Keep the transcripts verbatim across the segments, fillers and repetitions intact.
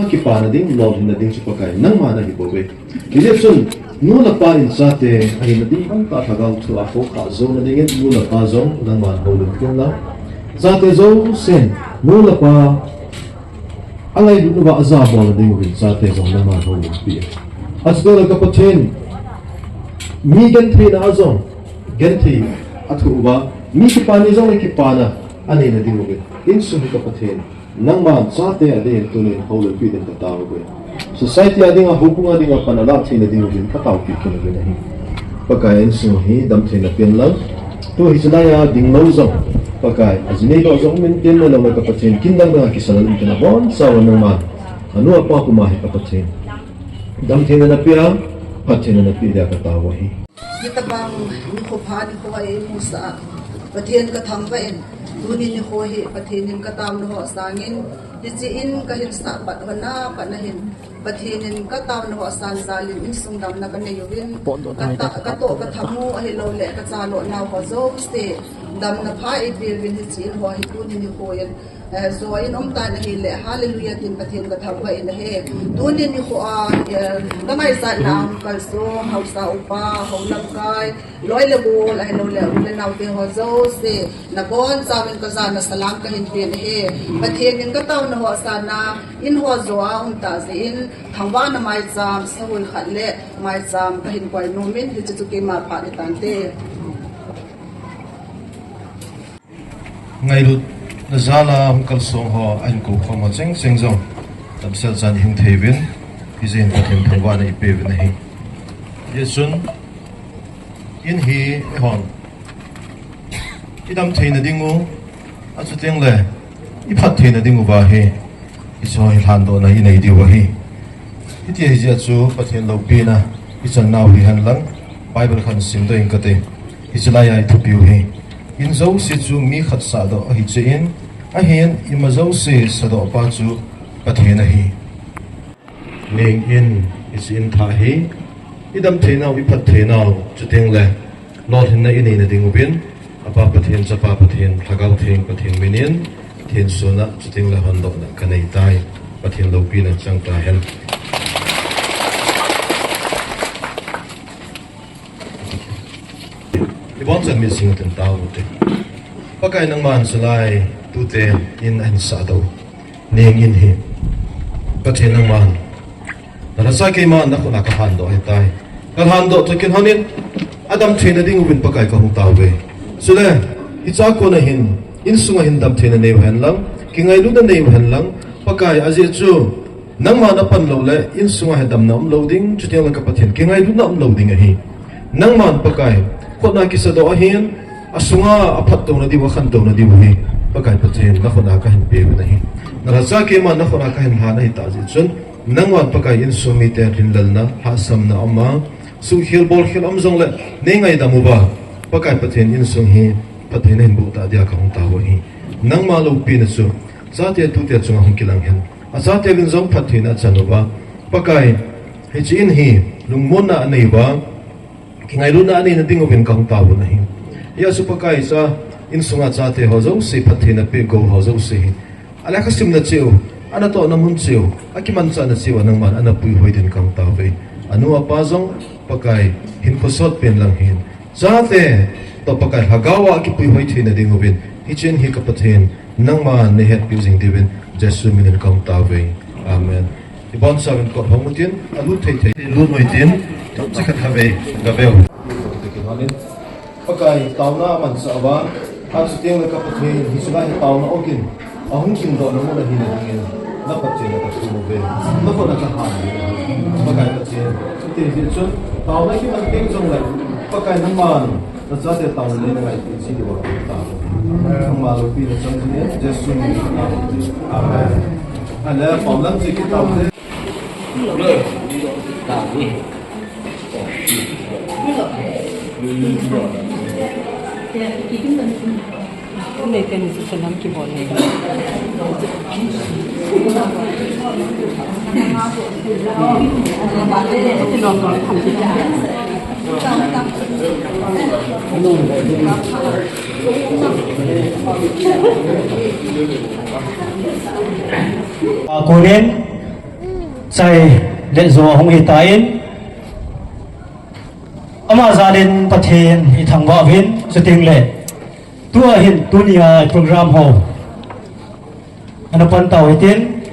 Kipana ding, lolhinna ding chu Pakai nangma nahi bouve. Hijeh chun, nu le pa in chate ahina ding bangtah lhagao thua khokhah jouna dingin, nu le pa jong nangman houlimpi in lang. Chate jousen, nu le pa angailutna uva ajabolna diuvin, chate jong nangman houlimpi in. Achuti le ka Pathen, mi gentheina a jong, genthei athoh uva, mi kipana jong le kipana aneina diuvin, insung hi ka Pathen, nangman chate adin tunin houlimpi ding kataove. Society a dinga, houbung a dinga pan alah theina diuvin kataopi kit uvin ahi. Pakai, insung hi damtheina pen lang. Tu hiche laiya ding lou jong, Pakai, ajinei lou jong min pen le lou le ka Pathen, kin dang dang a kisalal in tina bonchauvin nangman anu apa puma hi ka Pathen, damtheina napea, phattheina napea dia katao ahi. Hitabang nikho pha nikho a eimusah a, Pathen kathangvah in, tuni nikho hi Pathen in kataona ho sangin, hiche in kahin sah pat hon a pat na hin, Pathen in kataona ho san jal in insung damna kanei uvin, kata-, katoh kathang u ahilouleh kacha lou nau ho jouse, damna pha eipe uvin hiche in ho hi tuni nikho in, Eh, jo in um tan ahile, hallelujah tin Pathen kathangvah in ahi. Tuni nikho a, eh, kangaichatna a hung kalsong, haosa upa, houlamkai, loi le gol, ahilouleh, u le nao te ho jouse, nabonchauvin kajana salam kahin pen ahi. Pathen in kataona ho sanga, in ho jo a um tah jeh in, thangvahna maicham, sahui khat le maicham kahin koi nom in, hiche chu keima phat hitante. Ngailutna jal a hung kalsong ho, ahin kou khom ho chengcheng jong, damsel chan ihung thei uvin, hijeh in Pathen thangvahna ipe uvin ahi. Hijeh chun, in hi eihon idam theina ding u, achuti le iphat theina ding uva hi, hiche hi lhandohna inei diu ahi. Hiti ahijeh chun Pathen loupina ichan nau hihen lang, Bible khat simdoh ing kate. Hiche laiya ithupiu hi, in jouse chu mi khat sahdoh ahi cheh in, ahin ima jouse sahdoh pa chu Pathen ahi. Ning in, hiche in thah hi, idam theinau, iphat theinau, chuti le lolhinna ineina ding uvin, Apa Pathen, Chapa Pathen, Lhagao Theng Pathen min in, thensona, chuti le hondohna kanei tai, Pathen loupina chang tahen. Ibonchauvin mitin tao ute. Pakai nangman salai tute in ahin sahdoh. Ning in hi. Pathen nangman. Nalhacha keima nakhut a kalhandoh ahitai. Kalhandoh toh kin honin. Adam theina ding uvin Pakai kahung taove. Chule, hichea kona hin, insunga hin damtheina neiu hen lang, kingailutna neiu hen lang, Pakai ajeh chu, nangma napan lou le, insunga hi damna umlou ding, chuti le ka Pathen, kingailutna umlou ding ahi. Nangman Pakai, khutna kisahdoh ahin, asunga aphattouna diu, akhantouna diu hi, Pakai Pathen, nakhut a kahin pe uvin ahi. Nalhacha keima nakhut a kahin lhan ahitah jeh chun, nangman Pakai insung mite lhinlelna, lhahsamna ama, suhkhel bolkhel um jongle, nei ngaidam uva, Pakai Pathen insung hi, Pathen in boh tah dia kahung tao ahi. Nangma loupina chu, chate tute chunga hung kilang hen. Achate uvin jong phattheina achan uva, Pakai, hiche in hi, lungmonna anei uva, kingailutna aneina ding uvin kahung tao u ahi. Hijeh chun Pakai cha, insunga chate ho jouse phattheina peh gou ho jouse hi. Alekha simna cheh u, anatohna mun cheh u, akimanchahna cheh u, nangman ana puihoi din kahung taove. Anu apa jong, Pakai, hinkho sot pen lang hin. Chate, toh Pakai Lhagao a kipuihoi theina ding uvin. Hiche in hi ka Pathen, nangman neihetpi jing diuvin, Jesu min in kahung taove. Amen. Ibonchauvin kot hong utin, alut thei thei, lut utin, chomcha khat khavei, gaveu. Pakai, taona amanchah uva, achuti le ka Pathen, hiche lai hi taona ogin, ahung kingdohna mun ahina dingin, na Pathen a kathum uve, na khut a kahan uve. Pakai Pathen, chuti jeh chun, taona kiman teng jongle, Pakai nangman, nachate taona le na ngaito ji diuva, ta. Nangma loupina chang jingin, Jesu min in. Amen. Ale, pom lang ji kit tau te. Korin Chai le jo ahung hitan, ama jalin Pathen ithangvah uvin, chuteng le tua hin tunia program ho ana pan tau hitin,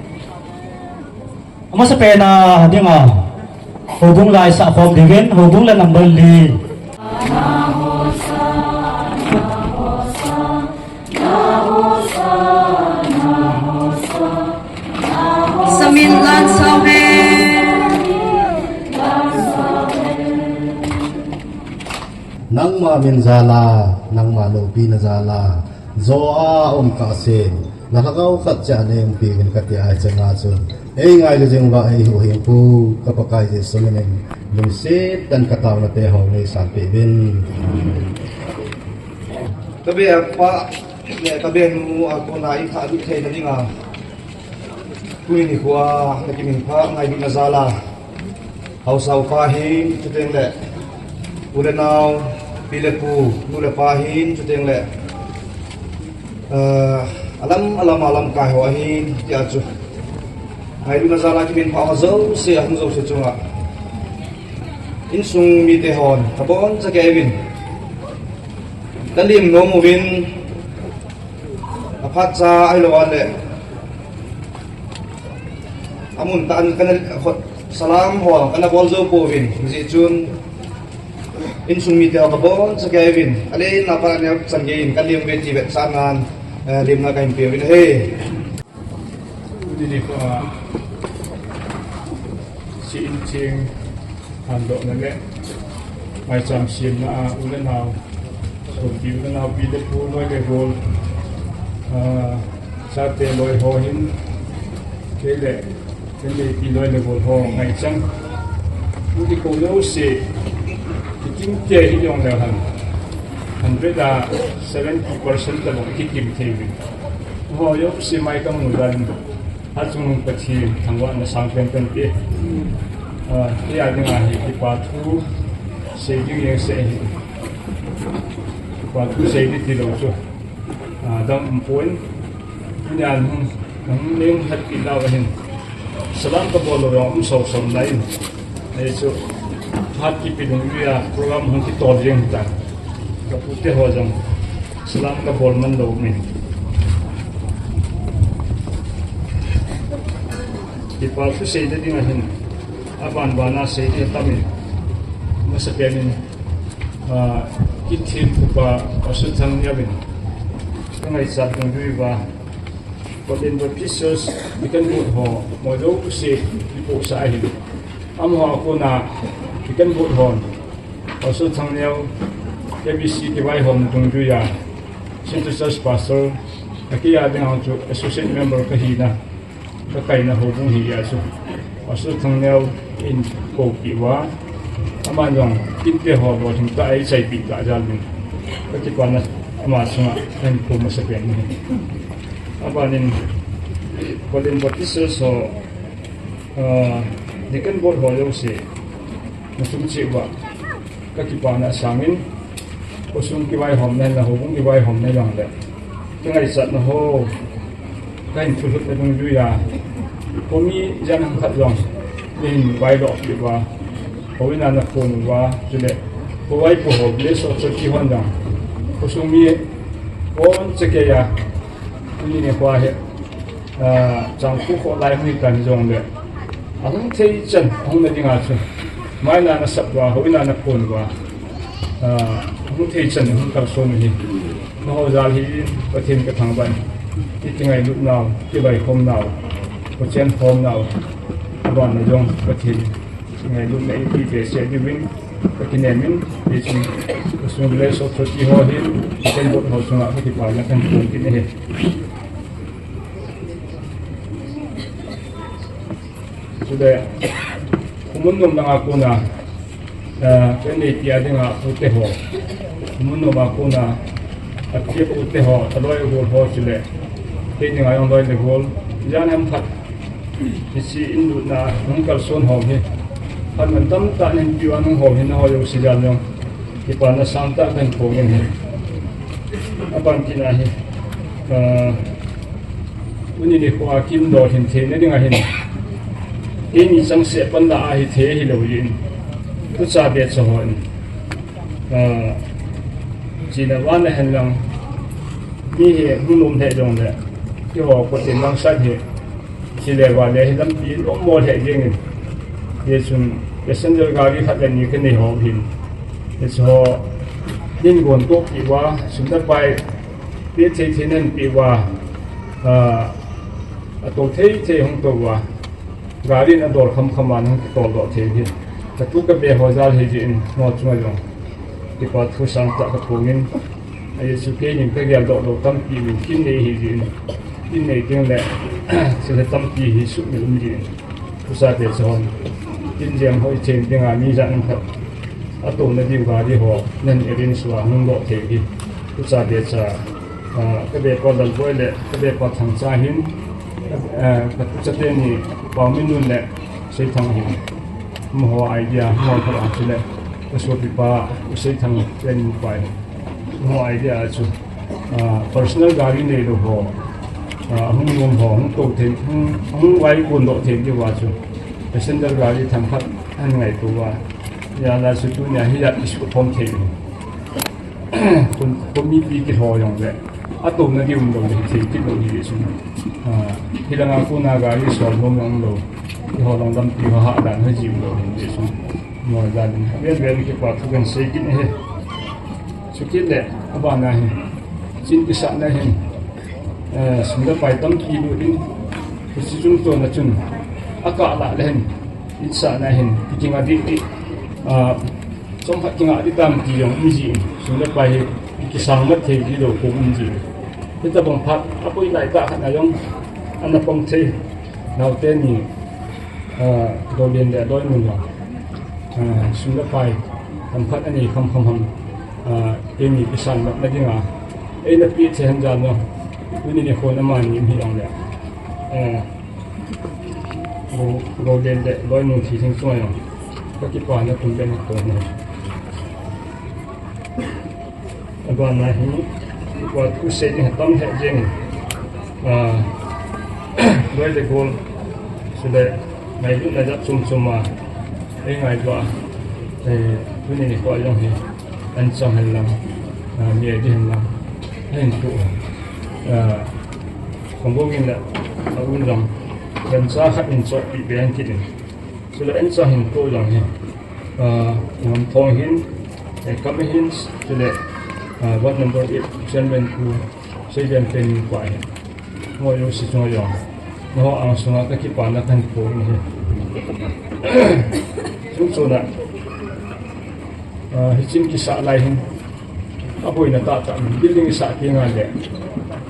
amasapen a dinga houbung lai sah khom diuvin, houbung le number li. Samin lan sao hen. Nangma min jala, nangma loupina jala, jo a um kah sen, na lhagao khat cha nei umpi uvin kati a, changa chun ei ngailu jing uva, ei huhhingpu ka Pakai Jesu minin lungset tah in ka taona te ho nei sanpeh uvin. Ka be pa le ka be nu a kona i tha lut theina dinga, tuni nikho a na kiminphah ngailutna jala, haosa upa hin, chuteng le u le nao, pi le pu, nu le pa hin, chuteng le, eh, alam alam a lamkai ho ahin, tia chu ngailutna jala kiminphah ho jouse, ahung jouse chunga insung mite hon kaboncha kei uvin, ka lim nom uvin, aphat cha ahilou le amun tah in kana khut salam ho kana bol jou pouvin, hijeh chun insung mite ho kaboncha kei uvin, alen a pat a neo chan gei in ka lim uve ti vetsahnan, eh, limna kahin pe uvin ahi. Tuni nikho a, sih in ching handohna le maicham semna a u le nao, sopite u le nao, pi le pu, loi le gol, ah, chate loi ho hin, kei le, kei le pi loi le gol ho ngaichang. Tuni nikho jouse, kikim te hi jong le han, hundred a seventy percent tabang kikim thei uvin. Ho jouse mai kamu dan. Achung Pathen thangvahna sang penpen te. Ah, kei a dinga hi kipa thu sei ding jeng seh ahi. Kipa thu sei ding tilou chu, ah, dang umpon. Tunia hung, hung nei hatpi nau ahin, salam kabol lou jong um soso nai in. Hichu, phat kipe dungjui a program hung kitol jeng tan. Ka pute ho jong salam kabol man lou min. Kipa thu seina ding ahin, aban ban a sei ding tam in, masapen in, ah, kithempu pa Pastor Thangneo in ka ngaichat dungjui uva, Kotlin Baptist Church Deacon Board ho mo jouse ipohsah ahin. Amaho a kona Deacon Board hon Pastor Thangneo K B C kivaihom dungjuia Central Church Pastor a kei a dinga chu Associate Member kahina, kakaina houbung hi a chu Pastor Thangneo in koupeh uva, aman jong kinte ho lolhing tah a eichaipeh tah jal in kakipana ama chunga kahin phon masapen ahi. Abanin Kotlin Baptist Church ho, ah, Deacon Board ho jouse, nasung cheh uva kakipana asangin, khosung kivaihomna, houbung kivaihomna jongle, kangaichatna ho, kahin thulhutna dungjuia, khomi jan ham khat jong neihin vaidoh peh uva, houin a naphon uva, chule khovaipo ho, Village Authority hon jong, khosung mi boncha keiya, tuni nikho hi, ah, changkhu kholai hung hitan jongle, ahung thei chan ahungna dinga chu, maina nasap uva, houin a naphon uva, ah, ahung thei chan ahung kalson u hi, nangho jal hi Pathen kathangvah in, kingailut nau, kivaikhom nau, kichen khom nau, abana jong Pathen ngailutna eipeh behseh diuvin kakinem in, hichun khosung Village Authority ho hin, Deacon Board ho chunga kakipana kahin phon kit ahi. Chule, khomun nom langa kona, eh, kei neipi a dinga pute ho, khomun nom a kona, api pute ho, aloi agol ho chule, kei dinga jong loi le gol, jan ham khat, hiche in lutna hung kalson ho hi, phat mantam tah nahin peh uva nahung ho hi, nangho jouse jal jong kipana sangtah kahin phongin ahi. Aban kit a hi, ah, tuni nikho a kin lolhing theina dinga hin, Keini chang se pan la ahi thei hilou jin. Tucha be cha hon. Ah, china wan a hen lang. Mi hi hung nom he jong le. Keiho ko tin lang sat hi. Chile wa le hi lampi lo mo he jing in. Ye chun passenger gari khat le ni ka nei ho hin. Ye chu ho. Nin gon to pi wa, sum da pai. Pi thei thei nen pi wa. Ah, a to thei thei hung to wa. Gari in a dol kham kham a nang tol doh thei hi. Ka tu ka be ho jal hi jin mo chunga jong. Kipa thu sang ta ka phongin. A Jesu keinin ka gel doh lo tampi min kin nei hi jin. Kin nei ding le, sila tampi hi suk min um jin. Tusa te chon. Kin jam hoi chen ding a mi jan khat. A to na ding gari ho. Nan erin suwa hung doh thei hi. Tusa te cha. Ah, ka be pa Lalboi le, ka be pa Thangcha hin, ah, ka tucha teni, pa Minun le, Seithang hin. Mo idea, mo ka ang chule, ka sopi pa, Seithang teni pa hin. Mo idea chu, ah, personal gari nei lo ho, ah, hung nom ho, hung to thei, hung, hung vai kon doh thei di wa chu. Passenger gari thang khat, an ngai to wa. Ya la chu tunia hi ya isu phom thei. Kon, kon mipi kilho jong le. A to na di um lo le, thei kit lo di le sun. Ah, hi langa kona gari sol nom jong lo. Kiho lang lampi ho ha dan ho ji um lo di le sun. Mo ja din. Vel vel kipa thu kan sei kit he. Chu kit le, abana hi. Chin kisa na hin. Eh, sum le pai tampi lo din. Chu chung to na chun. A ka la le hin. Insa na hin. Ki nga di di. Ah, Chom khat kinga di tam ti jong um ji. Sum le pai hi kisang mat thei di lo ko um ji. Hitabang phat, a poi lai ta khat na jong, ana pang thei. Nau teni, ah, Dolin le Doimun jong. Ah, sum le pai, tam khat ani kham kham ham. Ah, teni kisang mat na dinga. Ei na pi che han jam jong. Tuni ni khon amani um hi jong le. Ah, Go, Golden le, Loinu thi thing chunga jong. Ka kipana kum ben ko ne. Abana hi, kipa thu sei ding tam he jeng. Ah, Loi le Gol, sule, ngailutna jat chom chom a, ei ngai ba, eh, tuni nikho jong hi, an chang hen lang, ah, mi di hen lang, hen tu, ah, Kong Bogin le, a un jong, gancha khat in chot pi be an kit in. Chule an cha hin to jong hi. Ah, Ngam Thong hin, eh, Kam hin, chule, ah, ward number eight, chairman pu, Seiben Pen pa hin. Mo yo si chunga jong. Nangho ang sunga ka kipana kan po ni hi. Chung chuna. Ah, hichin kisa lai hin. A boina tah tah, building sa ti nga le.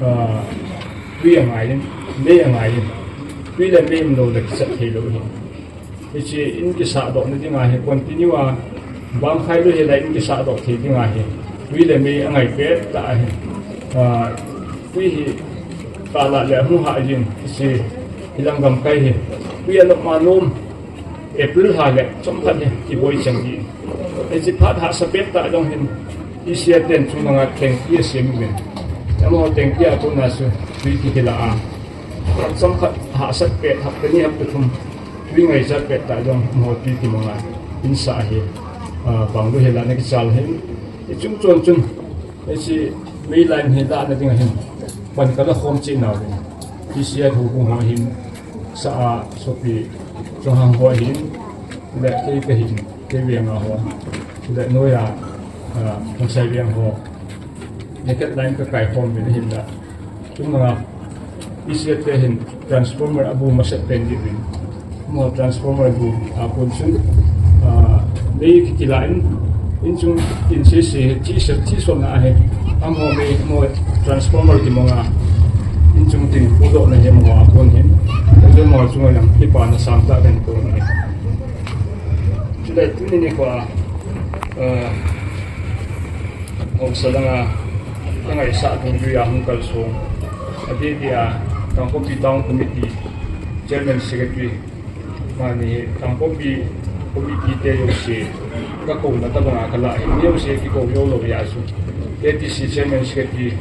Ah, tui angai hin, mei angai hin. Tui le mei um lo le kisa thei lo hin. Hichi in kisa doh na dinga hi continue a. Bang khai lo hi la in kisa doh thei dinga hi. Tui le mei angai pet tah hi. Ah, tui hi tah la le hung ha jin. Hichi hilang gam kai hi. Tui a nok ma nom. April ha le, chom khat hi, kiboi chang hi. Hichi phat hahsa pet tah jong hin, P C R ten chung langa tanki a sem uvin. Amaho tanki a kona chu, tui kihil a. Chom khat hahsa pet, hapta ni hapta thum, tui ngaichat pet tah jong, amaho tui kimang a. Insa hi, ah, bang lu hila na kichal hin. Hichung chon chun, Hichi mei line hi lahna dinga hin. Pan ka la khom cheh nau hin. P C R ho kong ho hin. Sa a sopi Chonghang ho hin. Le kei ka hin. Kei veng a ho. Le noi a, ah, Khongsai veng ho. Naked line ka kai khom vin hin la. Chung langa P C R te hin transformer a bu masat pen di vin. Mo transformer bu a kon chun, ah, mei kikila in, in chung in se se, thi se, thi som na he. Amaho mei mo transformer kimang a. In chung tin pu doh na he mo a kon hin. Ente mo chunga jong kipana sang tah kan kon he. Chule tuni nikho a, ah, Haosa langa, ka ngaisah dungjui a hung kalsong. Adeh deh a, Kangpokpi Town Committee, Chairman Secretary, mani Kangpokpi Committee te jouse, ka kouna tabang a ka lah hi, mi jouse kikou jou lou jeh a chu. K T C Chairman Secretary,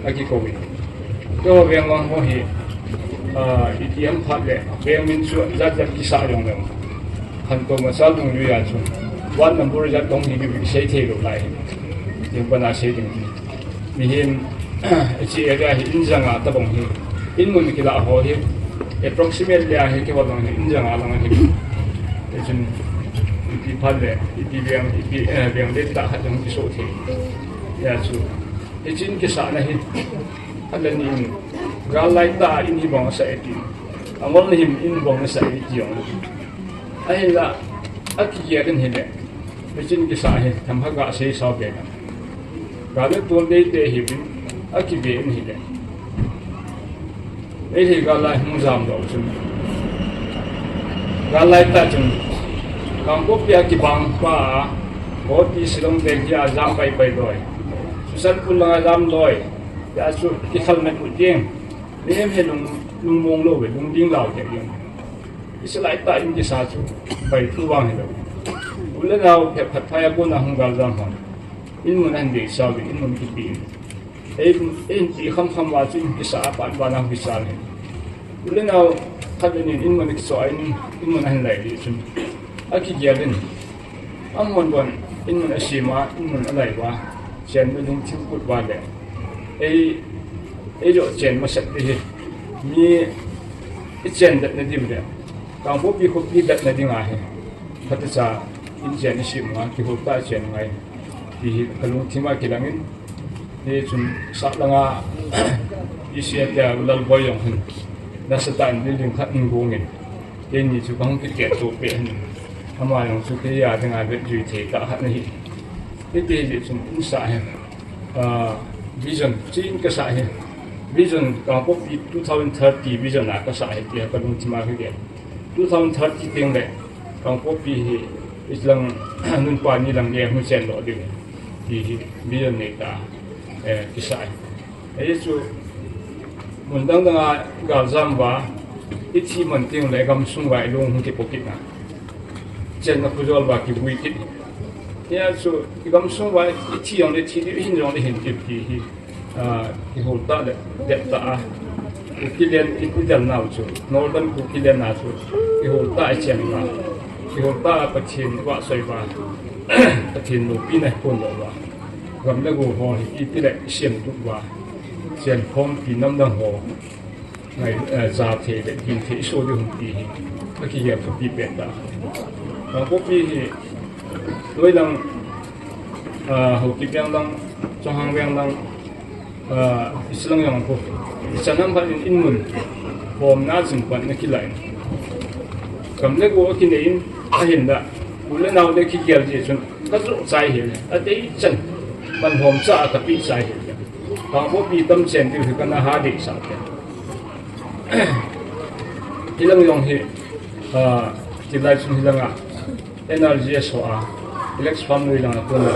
akikou in. Keiho veng lang ho hi, Ah, iti ham phat le, veng min chu jat jat kisah jong le. Khantou masa lunglui a chu. One number jat tong hi kisei thei lou lai. Jeng pana sei ding. Mihem, hiche area hi in janga tabang hi. In mun kilah ho hi. Approximately a hi kihol lang hi, in janga lang hi. Hichun, iti phat le, iti veng, iti, eh, veng le tah khat jong kiso thei. Hia chu. Hiche in kisahna hi. Alan in. Gal lai tah in hi bang sa iti. Angol na him in bang sa iti jong. Ahinla, akigel in hile. Hiche in kisah hi, themkhat gasei sao be na. Gal le tol dei te hi bin, akibe in hile. Ei hi gal lai hung jam doh chun. Gal lai tah chun. Kangpokpi a kibang pa a, Guwahati Shillong Delhi a jam pai pai loi. Churachandpur lang a jam loi. Hia chu kikhel met u ding. Mihem hi lung, lungmong lou ve, lungding lou ve ding. Hiche lai tah in kisah chu, pai thu vang hilou. U le nao phabep phat phai a kona hung gal jam hon. In mun ahin deisah uvin, in mun kipe in. Ei, ei in ti kham kham uva chu in kisah a pat uva na hung kisah le. U le nao khat le ni in, in mun kichoh a in, in mun ahin lai le chun. Akigel in. Amun bon, in mun asem a, in mun alai uva. Chen na lungthim put uva le. Ei, ei jo chen masat te hi. Mi i chen dat na diu le. Kangpokpi khopi dat na ding ahi. Phatecha in chen i sem a, kihol tah a chen ngai. Ti hi ka lungthim a kilang in. Hichun sah langa, i sia tia Lalboi jong hin. Nasatah in building khat in gong in. Keini chu kahung kikeh to peh hin. Ama jong chu kei a dinga vetjui thei tah khat ahi. Hiti hi chun in sah hi. Ah, vision, chu in kasah hi. Vision, Kangpokpi two thousand thirty vision a kasah hi tia ka lungthim a kigel. Two thousand thirty teng le, Kangpokpi hi, ilang, nunpa ni lang le, hung chen doh ding. Ti hi, vision nei tah, eh, kisah hi. Hichu, mun dang dang a gal jam uva, i thi man teng le gamsung uva i lung hung kipo kit na. Chenna khujol uva kivui kit. Hichu, i gamsung uva i thi jong le thi ding, i hin jong le hin ding ti hi, ah, kihol tah le, det tah a. Kukiland i, i del nau chu, Northern Kukiland a chu, kihol tah a i chen uva. Kihol tah a Pathen vahchoi uva. Pathen loupina i pon doh uva. Gam le go ho hi, i ti le i sem tup uva. Chen khompi namdang ho. Ngai, eh, ja thei le, gin thei, i so ding hung ti hi. Akigel thupi pen tah. Kangpokpi hi, loi lang, ah, Haokip veng lang, Chonghang veng lang, ah, i Shillong jong khu. I chan ham khat in in mun. Homna chun pan na kilai. Gam le go akinei in, ahinla. U le nao le kigel ji chun. Ka jo chai hi le, adei chan. Pan hom cha a ka pi chai hi le. Kangpokpi tam chen diu hi kana ha dei sa te. Hilang jong hi, ah, tilai chun hilang a. N R G S ho a. Alex Farm lui lang a kona.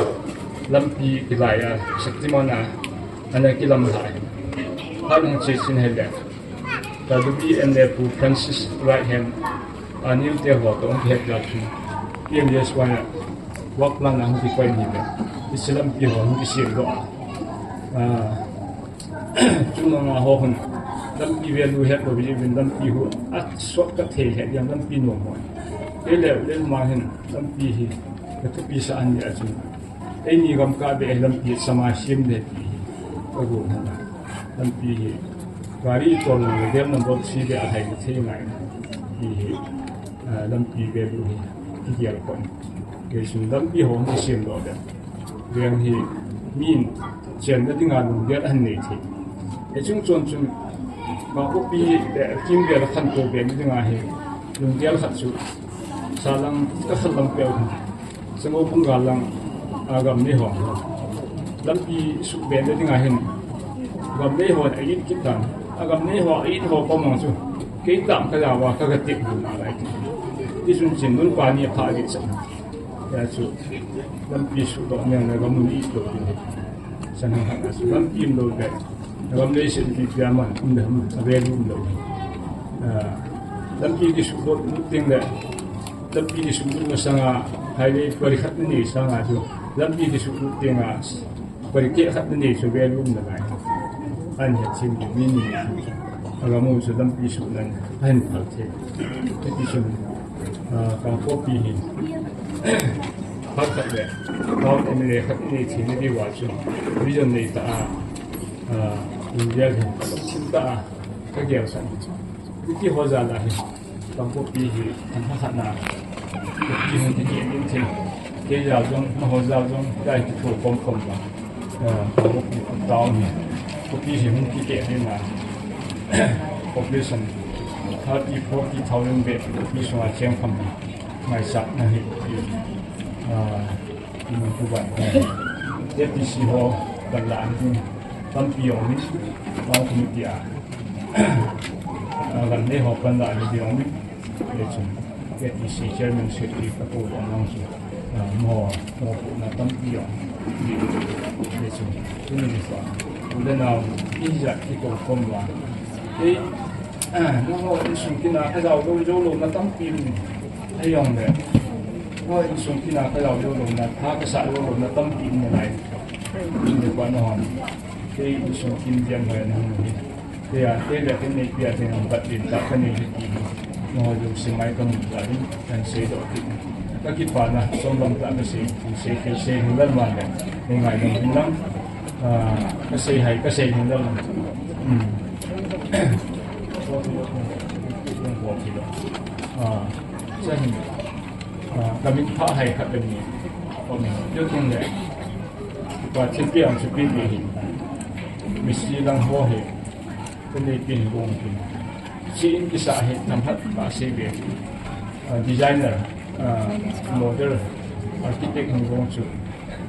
Lampi kilai a. Shaktiman a. Ana kilam ha. Ha dong che chin hi le. Ka dubi M L A pu Francis Right Hand. A new te ho to hung kihet jal chun. P M G S Y a work plan a hung kikoi ni le. Hiche lampi ho hung kisem doh a. Ah, chunga ho hun. Lampi value het lou jeh uvin lampi ho. A shortcut thei het jeng lampi nom ho. Kei le, le ma hin lampi hi. Ka thupi sah ahi a chun. Eini gam kah beh lampi sama sem le ti hi. Ka gon hana. Lampi hi. Gari tol lang le gel number three beh a hai thei ngai. Ti hi. Ah, lampi beh lu hi. Kigel kon. Kei sun lampi ho hi sem lo beh. Veng hi. Min chen na dinga lunggel ahin nei thei. Hiche chung chon chun. Kangpokpi beh kim beh la khan ko beh na dinga hi. Lunggel khat chu. Salang ka khan lang peh. Sangobung gal lang, a, gam nei ho. Lampi suhbe na dinga hin. Gam nei ho a it kit tan. A gam nei ho, a it ho pamang chu. Kei tam ka jawa ka ga tip bu na lai. Ti sun chin nun pa ni pha di chan. Ya chu. Lampi suhdoh neng na gam ni it lo. San hang hang chu lampi um lo le. Gam leiset ipi ipi a man, um le hum, a value um lo. Ah, lampi kisuhlut teng le, lampi kisuhlut masanga, highway pari khat na nei sanga chu, lampi kisuhlut tenga, pari keh khat na nei chu value um nalai. Ahin het chim ding, mi ni. Gam u chu lampi suhna ahin phal thei. Hiti chun, ah, Kangpokpi hi phat khat le town M L A khat inei thei na diuva chun vision nei tah a, ah, India hi thil tah a ka gel khat. Hiti ho jal a hi Kangpokpi hi an ha khat na. Kangpokpi hung kiti in thil. Kei jal jong, na ho jal jong, dai ki thu kom kom ba. Eh, Kangpokpi town hi. Kangpokpi hi hung kiti in na. Population thirty, forty thousand beh Kangpokpi sunga cheng kham na. Ngaisah na hi. Ah, Inu tu ba. A P C ho kan la an tin. Tampi jong ni. Town committee a. Ah, kan le ho kan la ni jong ni. Hichun, A P C chairman secretary kakou jong lang chu, ah, mo, mo pu na tampi jong. Hichun, tuni ni fa. U le nau, ijat kikou khom uva. Kei, ah, nangho insung kin a kajao jou jou louna tampi um. Ahijongle. Nangho insung kin a kajao jou louna, tha kasah jou louna tampi um nalai. Tuni ni fa nangho. Kei insung kin jeng hoi nangho hi. Kei a, kei le kei neipi a teng ang bat din tah kanei hi ti hi. Nangho jouse mai kamu jal in, kan seidoh kit. Kakipana, som lam tah kasei, sei, sei, sei hung lal man le, nei ngaidam in lang, ah, kasei hai, kasei hung lal. Hmm. Ah, sa hin, ah, kamin pha hai khat le ni. Om, yo kin le. Pa thilpi ang supi ni hi. Mistri lang ho hi. Kanei pin gong pin. Chi in kisa hi tam hat ba sei ve. Ah, designer, ah, model, architect hin gong chu.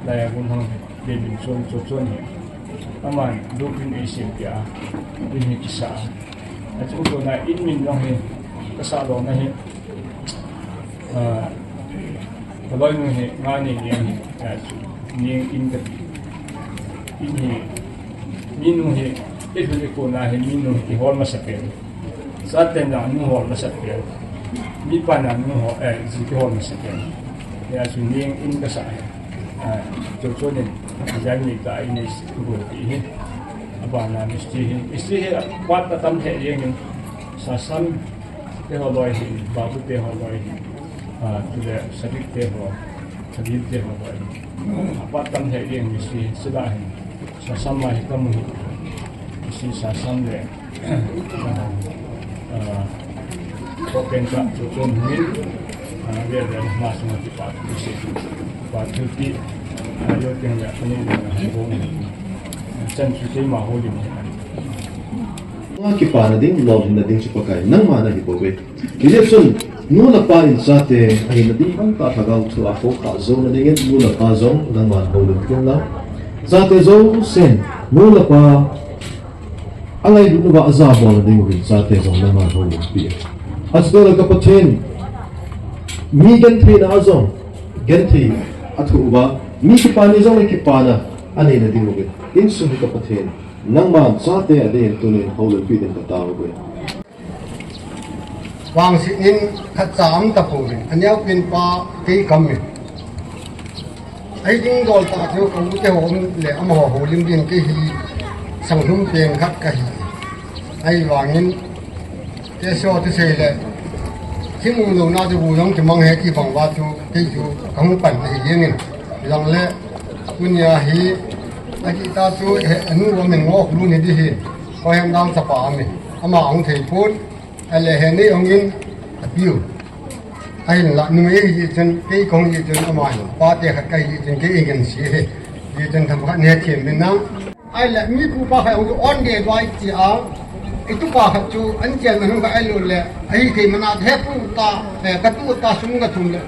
Laya gun hang hi. Demin chon cho chon hi. Aman, dupin ei sem pia. Din hi kisa. Achu ko na in min jong hi. Kasa lo na hi. Ah, Ka loinu hi, nga ni ni hi, ah, ni in ka ti. In hi, minu hi, i hu i ko na hi, minu hi, kihol masa pen. Sa ten na nu hol masa pen. Mi pa na nu hol, eh, ji kihol masa pen. Ya, chu ni in ka sa hi. Ah, cho cho ni, ya ni ta in ni ku ti hi. Aba na mistri hi. Mistri hi, pat ta tam he yeng in. Sa sam, Te ho loi hi, Babu te ho loi hi, ah, tule Sadiq te ho, Khalil te ho loi hi. Apat tam he jeng mistri sila hi, sa sam ma hi kamu hi, mistri sa sam le, ah, ko pen ka chu chun hi, ah, le le ma sung ki pa, mistri pa chu ti, ah, yo teng le, ani le, ah, bong, chan chu te ma ho lim hi. Nga kipana ding, lolhinna ding chu Pakai, nangma nahi bou ve. Hijeh chun, nu le pa in chate, ahina ding bang tah lhagao thu a khokha jouna dingin, nu le pa jong, nangman houlim kit in lang. Chate jousen, nu le pa, angailutna uva ajabolna ding uvin, chate jong, nangman houlimpi in. Achuti le ka Pathen, mi gentheina a jong, genthei athoh uva, mi kipana jong, mi kipana, aneina ding uvin. Insung hi ka Pathen. Nangman chate adin tunin houlimpi ding katao uve. Vangset in khatcha um tapouve. Aneopen pa kei kaum e. Ahi ding dol tah chu ka u te ho um le amaho houlim ding kei hi sanglhum pen khat kahi. Ahivangin Kei so ti sei le, thil um louna chu bu jong kimang e ti bang uva chu, kei chu kahung pan ahi jengin. Jongle, tunia hi, akitah chu, he, anu amin Ngoklu ni ti hi, Khohemdang chapa amin. Ama ahung thei pon, ahile he nei hung in, apiu. Ahinla, numei ahi jeh chun, kei kahung jeh chun, ama hin, pate khat kahi jeh chun, kei ahin sei e. Jeh chun themkhat nei them in lang. Ahile, mi pu pa khat jong chu on de doi ti a, i tupa khat chu an cheng na hung kha ahilou le, ahi thei mana he pu ta, eh, ka tu ta sung ka thum le,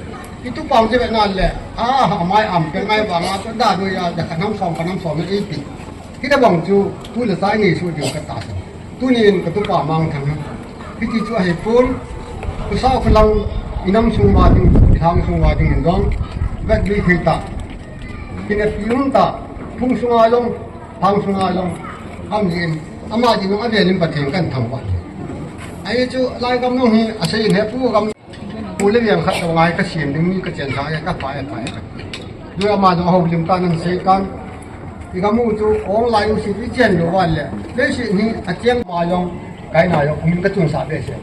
i tupa jong chu ve na le, a, a mai am pe ngai vang a, da doi a, da ka nam som, ka nam som le i ti. Hitabang chu, tu le cha i nei su ding ka ta sa. Tunin ka tupa Mangthang. Hiti chu ahi pon, khosah kholang, i nam sung uva ding, i lhang sung uva ding in jong, vet lui thei ta. Kinapi um ta, phung sunga jong, Phang sunga jong, am jin, ama jin jong avel in Pathen kan thangvah. Ahi chu, lai gam jong hi, asei in he pu gam, pu le veng khat jong ngai ka sem ding mi ka chen sa e, ka pha e, pha e. Jui ama jong houlim tan, an sei tan. I gam u chu, ong lai u si, i chen lou uva le. Leiset hi, acheng pa jong, Kaina yo, um, ka tun sa be se.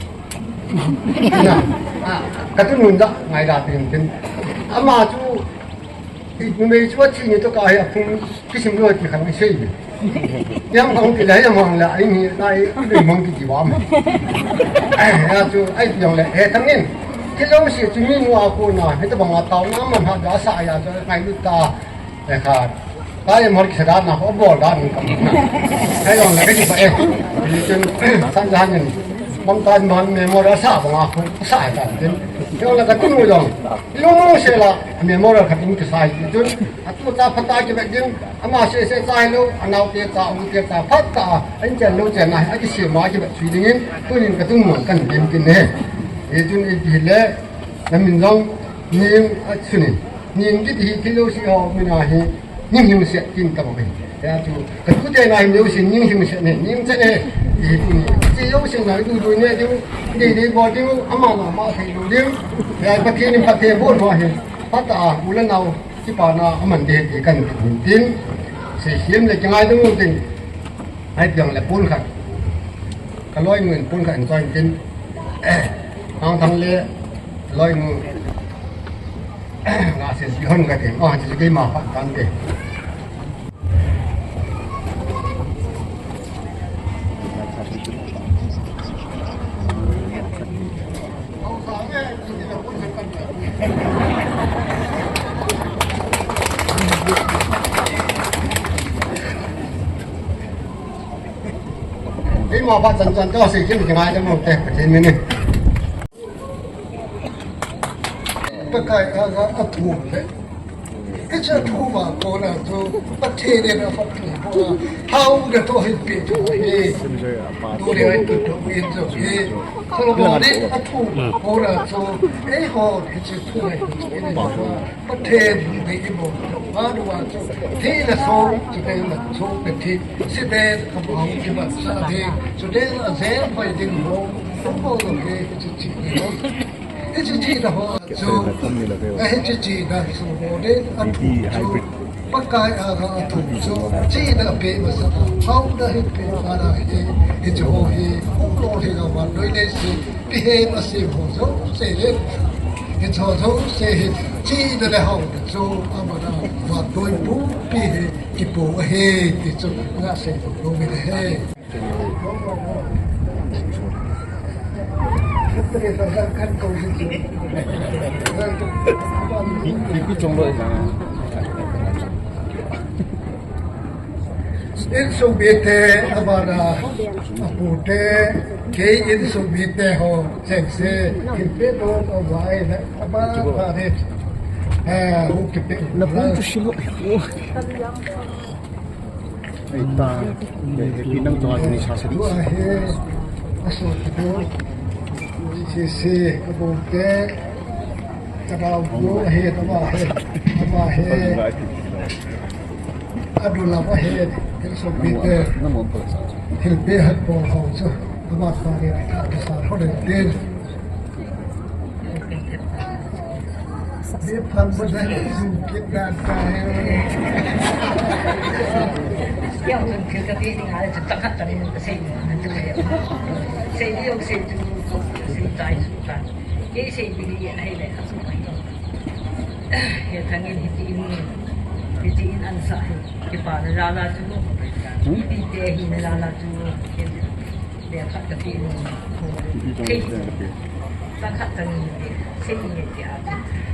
Na, ah, ka tun nun da, ngai da tin tin. Ama chu, i numei chu a chi ni to ka hi a phung kisim lo ti khan i sei be. Yang hong ti la, yang hong la, ai ni, na i, i mong ti ti wa ma. Ai, ya chu, ai ti yong le, he thang in. Ki lo si chu mi nu a ko na, he ta bang a tao na man ha da sa ya chu, ngai lu ta. Ekha, ta em hor kisa dan na, ho bol dan ni kam na. Hai long la ka ji pa e. Ni chun, san jan ni. Bang tan man memorial sa bang a ko sa ai tan tin. Yo la ka tin mo long. Long mo se la memorial ka tin ka sa ai tin. Atu ta pha ta ki ba din. Ama se se ta lo, anau te ta, u te ta, pha ta. An chen lo chen na, a ki se ma ki ba chui ding in. Tu nin ka tun mo kan din tin ne. E chun e bi le. Na min long, ning a chuni. Ning kiti hi thil jouse ho min a hi, ning hing se tin ta bang hi. Ya chu, ka tu te na hing jouse ning hing se ne, ning che ne. Hi tu ni. Chi jouse na du du ne diu, dei dei bol diu, ama na ma thei lu diu. Ya Pathen in phatthei bol ho hi. Phat a, u le nau, kipa na aman dei ti kan tin. Sei hiam le kingai ding tin. Hai piang le pun khat. Ka loi ngun pun khat in choi tin. Nang thang le loi ngun. Nga sen pi hon ka tin. Oh, chi kei ma phat tan te. Ei, mo pa chan chan to sei kin ngai le mo te, Pathen min in. Pakai a ga a thu le. Hiche thu ma kona chu Pathen in aphatthei boh a, hao na to hin pe thu hi. Tu le ai tu to in chu hi. Solomon in athu ma kona chu, eiho hiche thu hi. Pathen in i boh ma chu, thina so, chuteng le so pe thi, siteng a bou kimat sa ding, chuteng a jeng hoi ding ho, a bou hi hiche chi hi. Hiche thina ho chu, a hiche thina chu ho ding a thu chu, Pakai a ga a thu chu, thina pe masa a, hao na hin pe ma na hi, hiche ho hi, hung lo hi ga van noi le si, pi he ma si ho jouse le, hiche ho jouse hi, thina le hao na chu, ama na, van noi pu pi hi, kipu ahi, ti chu, nga sei lo mi le he. Insung mite, abana, apute, kei insung mite ho, chengse, kipe to, to vai, abana, eh, hu kipe. Na pun tu silo. Ei ta, ei, ei, pinang tua ni sa sa di. Tua he, aso kitu. Si, si, kabung te. Kadau bu he, tama he. Tama he. Adu lama he. Hilso pite. Hilpe hat bol ho chu. Tama pa ni ka sa ho de.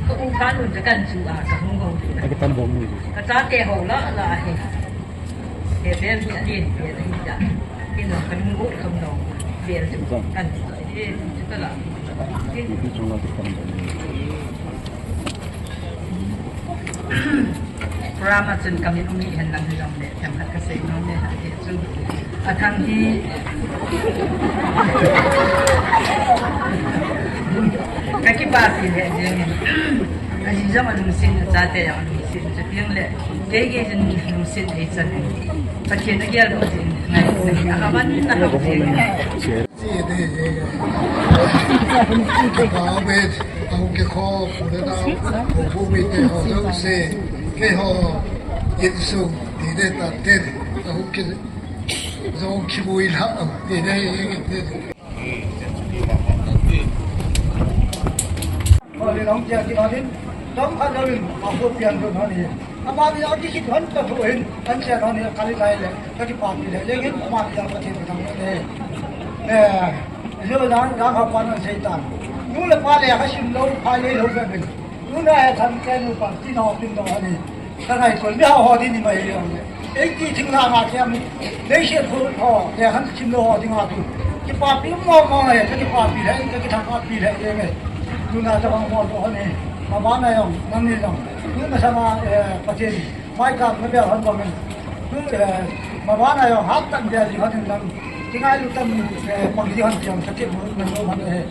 Ka u kha nun te kan chu a, ka hung ho. Ka chate ho la la hi. He bel hi a lien bel hi ta. Hi no ka lung u kham no. Bel chu kan chu ta. He chu ta la. Program a chun ka min um hi hen lang hi jong le, themkhat ka sei nom e, hi chu. A thang hi. Ka kipa pi le jeng in. A ji jong a lungsin, a chate jong a lungsin. Chutiang le, kei kei jong lungsin ei chan in. Pathen a gel doh jeng in. Ngai, ngai, a ka man na ka jeng in. Chi de je. Ka be, au ke kho, pu de da, pu pu mi te ho jong se, ke ho, insung, ti de ta te, au ke. Zong kibui la, te dei, te dei. Holi long kia ki holi, dong khat lo in, a ko pian don holi. Ama ni a ki kit hon ta thu hin, an sia holi, kali lai le, ka ki pa pi le, le hin, ama ni a ka thei ka thang le. Eh, lo la, la ka pa na sei ta. Nu le pa le ka sim lo, pa le lo be be. Tuna e than ke nu pa ti no tin no ani. Ka ngai kon mi ho ho di ni mai yo. Ei ti thing la ma ke mi. Nei she phu ho, le han thim lo ho di nga tu. Ki pa pi mo mo e, ka ki pa pi le, ka ki thang pa pi le e me. Tuna ta bang mo ho ni. Ma ba na yong, na ni yong. Tuna sa ma, eh, pa ti. Mai ka me be han ba me. Tu, eh, ma ba na yong, hat tan be di han nan. Ki ngai lu tan, eh, pa di han ti yong, ka ki mu na mo han e.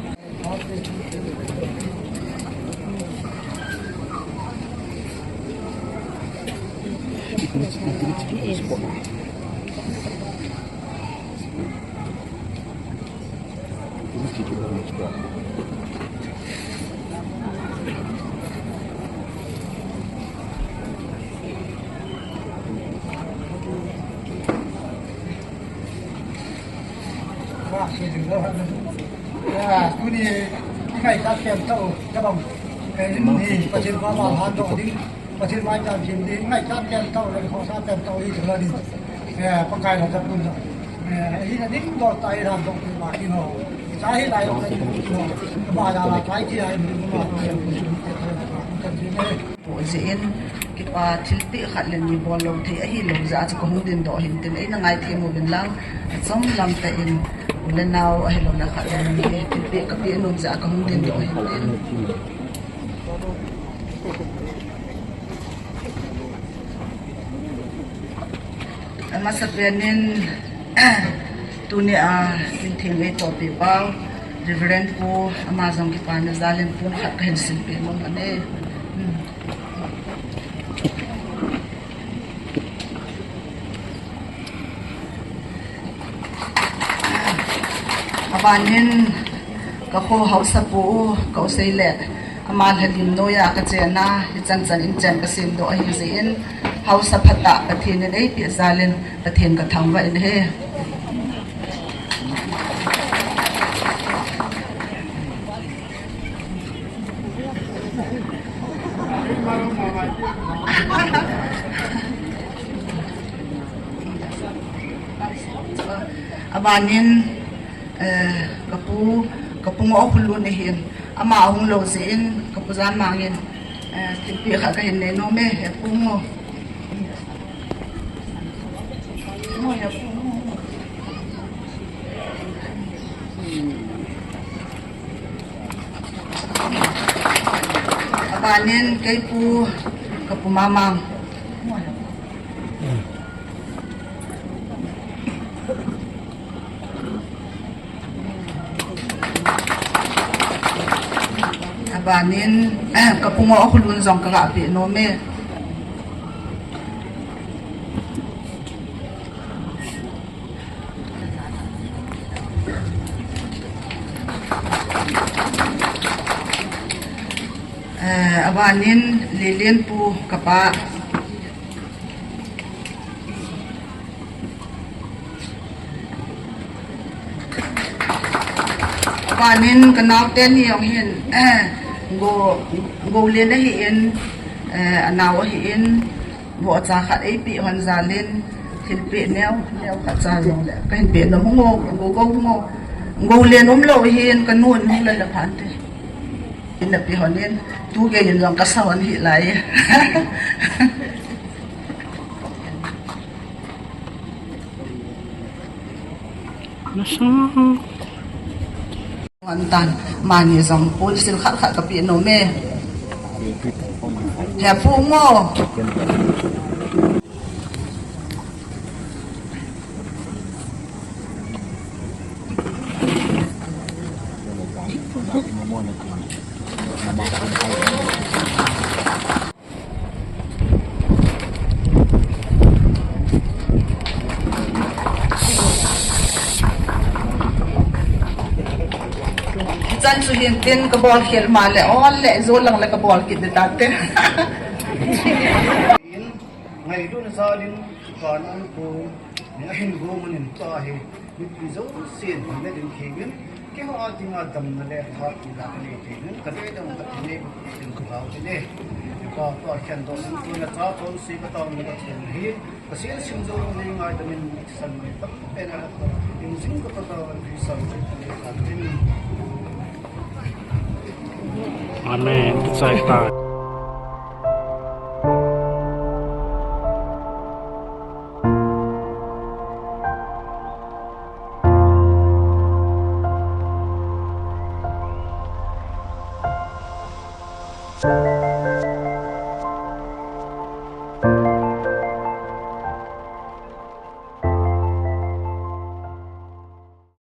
Tuni i ngaichat pen tau, ka bang, eh, in ni, Pathen pa ma han dong ding, Pathen mai chan chin ding, i ngaichat pen tau, le khosa pen tau, i thula ding, eh, Pakai la chapun la, eh, i na ding dong tai ran dong ma ki no, sa hi lai dong tai ki no, ba la la tai ki ai ni ma, eh, Pu jeh in, kipa thilpeh khat le ni bol lou thei ahilou jeh a chu kahung dingdoh hin tin, eina ngaithei uvin lang, achom lam tah in, u le nao ahilou le khat le ni, thilpeh kapeh nom jeh a kahung dingdoh hin tin. Amasapen in, tuni a, tin theng ei tohpi pau, Reverend Pu, ama jong kipana jal in pon khat kahin silpeh nom ane. Hmm. Abanin ka kho haosapu u, ka u sei le, ama lhalim noiya ka chena, hichan chan in chen ka semdoh ahi jeh in, haosa phatah Pathen in eipeh jal in, Pathen ka thangvah in ahi. Abanin, eh, ka pu, ka pu Ngohkhulun ahin, ama ahung lou jeh in, ka pu Janmang in, eh, thilpeh khat kahin nei nom e, he pu Ngo. Abanin kei pu, ka pu Mamang. Abanin, ka pu Ngohkhulun jong ka ga peh nom e. Eh, abanin Lelen pu ka pa. Abanin ka nao teni jong hin, eh, Go, Golen ahin, eh, anao ahin, vohcha khat eipeh hon jal in, thilpeh neo, neo khat cha jong le, kahin peh nom, hung o, Go, Go, hung o. Golen umlou ahin, ka nun hung lele phan te. Ina peh hon in, tu gei in jong ka sa hon hih lai. Nasang. Antan, mani jong pon sil khat khat ka peh nom e. He pu Ngo. Chan chu hin tin ka bol khel ma le, ol le, jo lang le ka bol kit de ta te. Ngailutna jal in, kipana an ko. Ahin go manin tua hi mipi jousen na ding thei in, keiho a dinga damna le tha ila ka nei thei in, ka le dam ka ti nei, tin ka lau ti le. Ka pa khen do sin ko na cha ton si ka tao ni ka thum hi. Ka sin sim jo ni ngai da min san mai tam pe na ka. In jing ka ta ta ri san ka ta ni ka tin. Amen. Kichai ta.